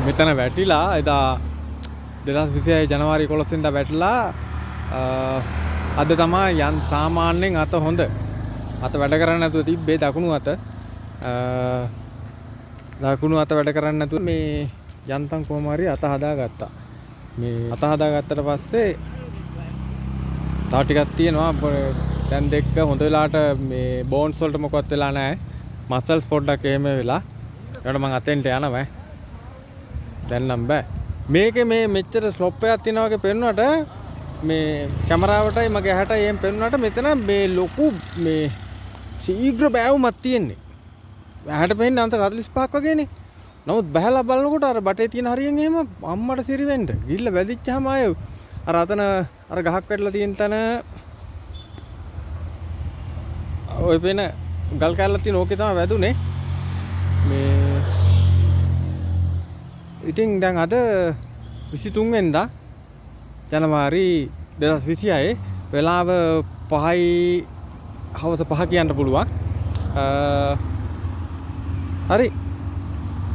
මෙතන වැටිලා එදා 2026 ජනවාරි 11 වෙනිදා වැටිලා අද තමයි යන් සාමාන්‍යයෙන් අත හොඳ අත වැඩ කරන්නේ නැතුව තිබ්බේ දකුණු අත. දකුණු අත වැඩ කරන්නේ නැතුව මේ යන්තම් කොහොම හරි අත හදාගත්තා. මේ අත හදාගත්තට පස්සේ තව ටිකක් තියෙනවා දැන් දෙක හොඳ වෙලාවට මේ බෝන්ස් වලට මොකවත් වෙලා නැහැ. මසල්ස් පොඩ්ඩක් එහෙම වෙලා. ඒකට මං අතෙන්ට යනවා. දැන් නම් බෑ. මේකේ මේ මෙච්චර ස්ලොප් එකක් තියෙනවා වගේ පෙනුනට මේ කැමරාවටයි මගේ ඇහැටයි එහෙම පෙනුනට මෙතන මේ ලොකු මේ ශීඝ්‍ර බෑවුමක් තියෙන්නේ. ඇහැට පෙන්නේ අන්ත 45ක් වගේනේ. නමුත් බහැලා බලනකොට අර බටේ තියෙන හරියෙන් එහෙම අම්මට සිරි වෙන්න. ගිහිල්ලා වැදිච්චාම ආයේ අර අතන අර ගහක් වැටලා තියෙන තැන ඔය පේන ගල් කැල්ලක් තියෙන ඕකේ තමයි වැදුනේ. මේ ඉතින් දැන් අද 23 වෙනිදා ජනවාරි 2026 වෙලාව 5යි හවස 5 කියන්න පුළුවන්. හරි.